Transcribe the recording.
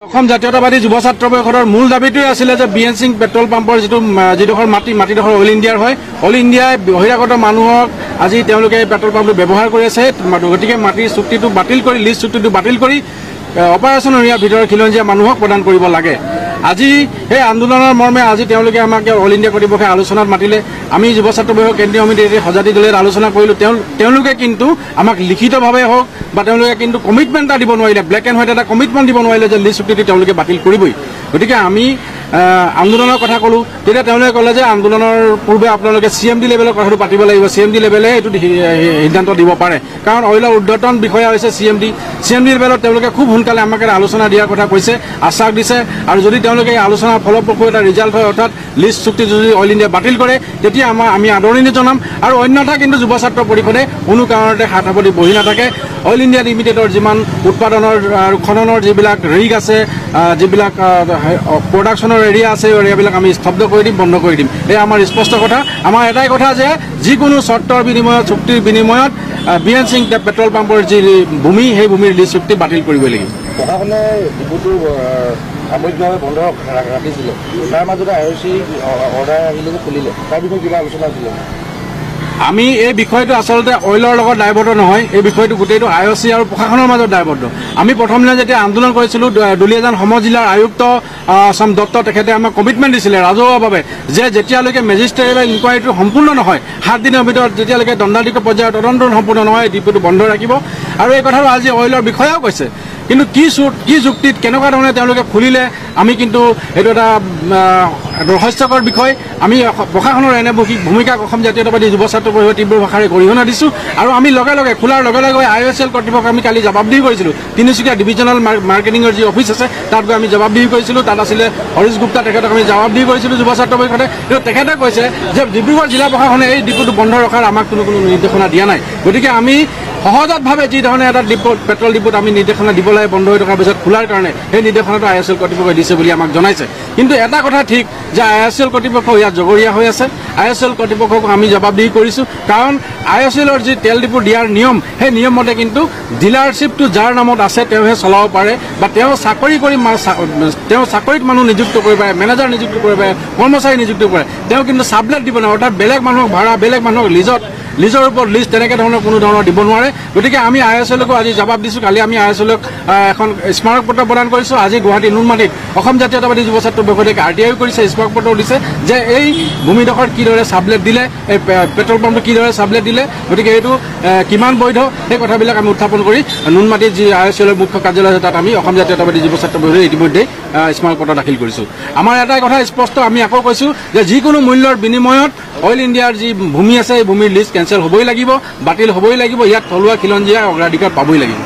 অসম জাতীয়তাবাদী যুৱ ছাত্ৰ পৰিষদৰ মূল দাবীটোৱে আছিলে যে বি এন সিং পেট্ৰল পাম্পৰ যিটো যিডোখৰ মাটি, মাটিডোখৰ অইল ইণ্ডিয়াৰ হয়। অইল ইণ্ডিয়াই বহিৰাগত মানুহক আজি তেওঁলোকে পেট্ৰল পাম্পটো ব্যৱহাৰ কৰি আছে। গতিকে মাটিৰ চুক্তিটো বাতিল কৰি, লিজ চুক্তিটো বাতিল কৰি অপাৰেশ্যন এৰিয়াৰ ভিতৰৰ খিলঞ্জীয়া মানুহক প্ৰদান কৰিব লাগে। আজি সেই আন্দোলনৰ মৰ্মে আজি তেওঁলোকে আমাক অল ইণ্ডিয়া কৰ্তৃপক্ষই আলোচনাত মাতিলে। আমি যুৱ ছাত্ৰ পৰিষদ কেন্দ্ৰীয় সমিতিৰ সজাতি দলেৰ আলোচনা কৰিলোঁ। তেওঁলোকে কিন্তু আমাক লিখিতভাৱে হওক বা তেওঁলোকে কিন্তু কমিটমেণ্ট এটা দিব নোৱাৰিলে, ব্লেক এণ্ড হোৱাইট এটা কমিটমেণ্ট দিব নোৱাৰিলে যে লিজ চুক্তিটো তেওঁলোকে বাতিল কৰিবই। গতিকে আমি আন্দোলনৰ কথা ক'লোঁ, তেতিয়া তেওঁলোকে ক'লে যে আন্দোলনৰ পূৰ্বে আপোনালোকে চি এম ডি লেভেলৰ কথাটো পাতিব লাগিব, চি এম ডি লেভেলে এইটো সিদ্ধান্ত দিব পাৰে, কাৰণ অইলৰ ঊৰ্ধ্বতন বিষয়া হৈছে C M D. C M D লেভেলত তেওঁলোকে খুব সোনকালে আমাক এটা আলোচনা দিয়াৰ কথা কৈছে, আশ্বাস দিছে। আৰু যদি তেওঁলোকে এই আলোচনাৰ ফলপ্ৰসূ এটা ৰিজাল্ট হয়, অৰ্থাৎ লিজ চুক্তি যদি অইল ইণ্ডিয়া বাতিল কৰে, তেতিয়া আমি আদৰণি জনাম। আৰু অন্যথা কিন্তু যুৱ ছাত্ৰ পৰিষদে কোনো কাৰণতে হাত সাৱটি বহি নাথাকে। অইল ইণ্ডিয়া লিমিটেডৰ যিমান উৎপাদনৰ আৰু খননৰ যিবিলাক ৰিগ আছে, যিবিলাক প্ৰডাকশ্যনৰ এৰিয়া আছে, এই এৰিয়াবিলাক আমি স্তব্ধ কৰি দিম, বন্ধ কৰি দিম। এই আমাৰ স্পষ্ট কথা। আমাৰ এটাই কথা যে যিকোনো চৰ্তৰ বিনিময়ত, চুক্তিৰ বিনিময়ত বি এন সিং পেট্ৰল পাম্পৰ যি ভূমি, সেই ভূমিৰ লিজ চুক্তি বাতিল কৰিবই লাগিব। প্ৰশাসনে ডিপুটো সাময়িকভাৱে বন্ধ ৰাখিছিলে, তাৰ মাজতে আই অ' চি অৰ্ডাৰ আহিলে যে খুলিলে, তাৰ বিষয়ে কিবা আলোচনা আছিলে? আমি এই বিষয়টো আচলতে অইলৰ লগত দায়বদ্ধ নহয়, এই বিষয়টো গোটেইটো আই অ' চি আৰু প্ৰশাসনৰ মাজত দায়বদ্ধ। আমি প্ৰথম দিনা যেতিয়া আন্দোলন কৰিছিলোঁ, দুলীয়াজান সমজিলাৰ আয়ুক্ত শ্যাম দত্ত তেখেতে আমাক কমিটমেণ্ট দিছিলে ৰাজহুৱাভাৱে যে যেতিয়ালৈকে মেজিষ্ট্ৰেটেল ইনকুৱাৰীটো সম্পূৰ্ণ নহয়, 7 দিনৰ ভিতৰত যেতিয়ালৈকে দণ্ডাধীশ পৰ্যায়ৰ তদন্ত সম্পূৰ্ণ নহয়, ডিপুটো বন্ধ ৰাখিব। আৰু এই কথাটো আজি অইলৰ বিষয়াও কৈছে। কিন্তু কি যুক্তিত কেনেকুৱা ধৰণে তেওঁলোকে খুলিলে, আমি কিন্তু এইটো এটা ৰহস্যকৰ বিষয়। আমি প্ৰশাসনৰ এনে ভূমিকাক অসম জাতীয়তাবাদী যুৱ ছাত্ৰ পৰিষদে তীব্ৰ ভাষাৰে গৰিহণা দিছোঁ। আৰু আমি লগে লগে খোলাৰ লগে লগে আই এছ এল কৰ্তৃপক্ষক আমি কালি জবাবদিহি কৰিছিলোঁ। তিনিচুকীয়া ডিভিজনেল মাৰ্কেটিঙৰ যি অফিচ আছে তাত গৈ আমি জবাবদিহি কৰিছিলোঁ। তাত আছিলে হৰিশ গুপ্তা, তেখেতক আমি জবাবদিহি কৰিছিলোঁ যুৱ ছাত্ৰ পৰিষদে। কিন্তু তেখেতে কৈছে যে ডিব্ৰুগড় জিলা প্ৰশাসনে এই ডিপুটো বন্ধ ৰখাৰ আমাক কোনো নিৰ্দেশনা দিয়া নাই। গতিকে আমি সহজাতভাৱে যি ধৰণে এটা ডিপোত, পেট্ৰল ডিপোত আমি নিৰ্দেশনা দিব লাগে বন্ধ হৈ থকাৰ পিছত খোলাৰ কাৰণে, সেই নিৰ্দেশনাটো I S L কৰ্তৃপক্ষই দিছে বুলি আমাক জনাইছে। কিন্তু এটা কথা ঠিক যে I S L কৰ্তৃপক্ষ ইয়াত জগৰীয়া হৈ আছে। I S L কৰ্তৃপক্ষক আমি জবাবদিহি কৰিছোঁ, কাৰণ I S এলৰ যি তেল ডিপো দিয়াৰ নিয়ম, সেই নিয়মমতে কিন্তু ডিলাৰশ্বিপটো যাৰ নামত আছে তেওঁহে চলাব পাৰে, বা তেওঁ চাকৰি কৰি তেওঁ চাকৰিত মানুহ নিযুক্ত কৰিব পাৰে, মেনেজাৰ নিযুক্ত কৰিব পাৰে, কৰ্মচাৰী নিযুক্ত কৰিব পাৰে। তেওঁ কিন্তু চাবলেট দিব নোৱাৰে, অৰ্থাৎ বেলেগ মানুহক ভাড়া, বেলেগ মানুহক লিজৰ ওপৰত লিজ তেনেকৈ ধৰণৰ কোনো ধৰণৰ দিব নোৱাৰে। গতিকে আমি I S এলকো আজি জবাব দিছোঁ। কালি আমি I S এলক এখন স্মাৰক পত্ৰ প্ৰদান কৰিছোঁ। আজি গুৱাহাটী নুনমাটিত অসম জাতীয়তাবাদী যুৱ ছাত্ৰ পৰিষদে আৰ টি আইও কৰিছে, স্মাৰক পত্ৰও দিছে যে এই ভূমিডোখৰত কিদৰে চাবলেট দিলে, এই পেট্ৰল পাম্পটো কিদৰে চাবলেট দিলে, গতিকে এইটো কিমান বৈধ, সেই কথাবিলাক আমি উত্থাপন কৰি নুনমাটিত যি I S এলৰ মুখ্য কাৰ্যালয় আছে তাত আমি অসম জাতীয়তাবাদী যুৱ ছাত্ৰ পৰিষদে ইতিমধ্যেই স্মাৰক পত্ৰ দাখিল কৰিছোঁ। আমাৰ এটাই কথা স্পষ্ট, আমি আকৌ কৈছোঁ যে যিকোনো মূল্যৰ বিনিময়ত অইল ইণ্ডিয়াৰ যি ভূমি আছে, এই ভূমিৰ লিজ কেঞ্চেল হ'বই লাগিব, বাতিল হ'বই লাগিব, ইয়াত থলুৱা খিলঞ্জীয়া অগ্ৰাধিকাৰ পাবই লাগিব।